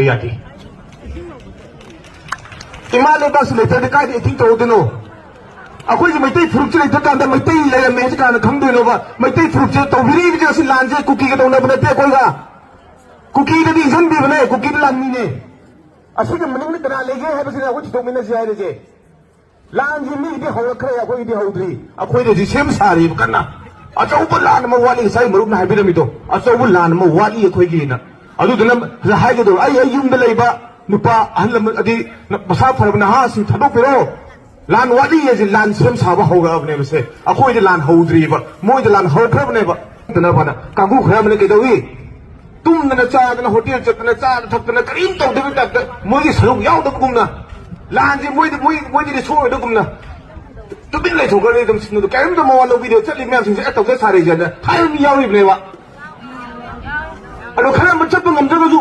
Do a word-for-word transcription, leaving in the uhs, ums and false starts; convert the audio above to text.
ꯌꯥꯗꯦ꯫ ꯏꯃꯥ ꯂꯩꯕꯥꯛꯁꯤ ꯂꯩꯇ꯭ꯔꯗꯤ ꯀꯥꯏꯗ ꯑꯦꯛꯇꯤꯡ ꯇꯧꯗꯣꯏꯅꯣ? ꯑꯩꯈꯣꯏꯒꯤ ꯃꯩꯇꯩ ꯐꯨꯔꯨꯞꯁꯤ ꯂꯩꯇ꯭ꯔꯀꯥꯟꯗ ꯃꯩꯇꯩ ꯂꯩꯔꯝꯃꯦ ꯍꯥꯏꯁꯤ ꯀꯅꯥꯅ ꯈꯪꯗꯣꯏꯅꯣꯕ? ꯃꯩꯇꯩ ꯐꯨꯔꯨꯞꯁꯦ ꯇꯧꯕꯤꯔꯛꯏꯕꯁꯦ ꯑꯁꯤ ꯂꯥꯟꯁꯦ ꯀꯨꯀꯤꯒ ꯇꯧꯅꯕ ꯅꯠꯇꯦ ꯑꯩꯈꯣꯏꯒ꯫ ꯀꯨꯀꯤꯗꯗꯤ ꯏꯟꯁꯤꯟꯕꯤꯕꯅꯦ, ꯀꯨꯀꯤꯗ ꯂꯥꯟꯃꯤꯅꯦ꯫ ꯑꯁꯤꯒꯤ ꯃꯅꯤꯡꯗ ꯀꯅꯥ ꯂꯩꯒꯦ ꯍꯥꯏꯕꯁꯤꯅ ꯑꯩꯈꯣꯏ ꯊꯤꯗꯣꯛꯃꯤꯟꯅꯁꯤ ꯍꯥꯏꯔꯤꯁꯦ꯫ ꯂꯥꯟꯁꯤ ꯃꯤꯒꯤꯗꯤ ꯍꯧꯔꯛꯈ꯭ꯔꯦ, ꯑꯩꯈꯣꯏꯒꯤꯗꯤ ꯍꯧꯗ꯭ꯔꯤ꯫ ꯑꯩꯈꯣꯏꯗ ꯍꯧꯖꯤꯛ ꯁꯦꯝ ꯁꯥꯔꯤꯕ ꯀꯟꯅ꯫ ꯑꯆꯧꯕ ꯂꯥꯟ ꯑꯃ ꯋꯥꯠꯂꯤ, ꯉꯁꯥꯏ ꯃꯔꯨꯞꯅ ꯍꯥꯏꯕꯤꯔꯝꯃꯤꯗꯣ, ꯑꯆꯧꯕ ꯂꯥꯟ ꯑꯃ ꯋꯥꯠꯂꯤ ꯑꯩꯈꯣꯏꯒꯤꯅ꯫ ꯑꯗꯨꯗꯨꯅ ꯍꯥꯏꯒꯗꯧꯕ, ꯑꯩ, ꯑꯩ ꯌꯨꯝꯗ ꯂꯩꯕ ꯅꯨꯄꯥ ꯑꯍꯜ ꯂꯃꯟ, ꯑꯗꯤ ꯃꯁꯥ ꯐꯔꯕ ꯅꯍꯥꯁꯤꯡ ꯊꯥꯗꯣꯛꯄꯤꯔꯣ꯫ ꯂꯥꯟ ꯋꯥꯠꯂꯤ ꯍꯥꯏꯁꯦ ꯂꯥꯟ ꯁꯦꯝ ꯁꯥꯕ ꯍꯧꯔꯛꯑꯕꯅꯦꯕ ꯁꯦ꯫ ꯑꯩꯈꯣꯏꯗ ꯂꯥꯟ ꯍꯧꯗ꯭ꯔꯤꯕ, ꯃꯣꯏꯗ ꯂꯥꯟ ꯍꯧꯈ꯭ꯔꯕꯅꯦꯕ꯫ ꯅꯠꯇꯅꯕꯅ ꯀꯥꯡꯕꯨ ꯈꯔ ꯑꯃꯅ ꯀꯩꯗꯧꯏ? ꯇꯨꯝꯗꯅ ꯆꯥꯗꯅ, ꯍꯣꯇꯦꯜ ꯆꯠꯇꯅ ꯆꯥꯗ ꯊꯛꯇꯅ ꯀꯔꯤꯝ ꯇꯧꯗꯕꯩ ꯇꯥꯏꯞꯇ ꯃꯣꯏꯒꯤ ꯁꯔꯨꯛ ꯌꯥꯎꯗꯕꯒꯨꯝꯅ, ꯂꯥꯟꯁꯦ ꯃꯣꯏꯗꯤ, ꯃꯣꯏ, ꯃꯣꯏꯗꯗꯤ ꯁꯣꯛꯑꯣꯏꯗꯒꯨꯝꯅ ꯇꯨꯃꯤꯟ ꯂꯩꯊꯣꯛꯈ꯭ꯔꯗꯤ ꯑꯗꯨꯝ ꯁꯤꯅꯗꯣ ꯀꯔꯤꯝꯇ ꯃꯋꯥ ꯂꯧꯕꯤꯗꯦ꯫ ꯆꯠꯂꯤ ꯃꯌꯥꯝꯁꯤꯡꯁꯦ ꯑꯦ ꯇꯧꯖ ꯁꯥꯔꯦꯁꯦꯅ ꯍꯥꯏꯕ ꯃꯤ ꯌꯥꯎꯔꯤꯕꯅꯦꯕ꯫ ꯑꯗꯣ ꯈꯔ ꯑꯃ ꯆꯠꯄ ꯉꯝꯗ꯭ꯔꯒꯁꯨ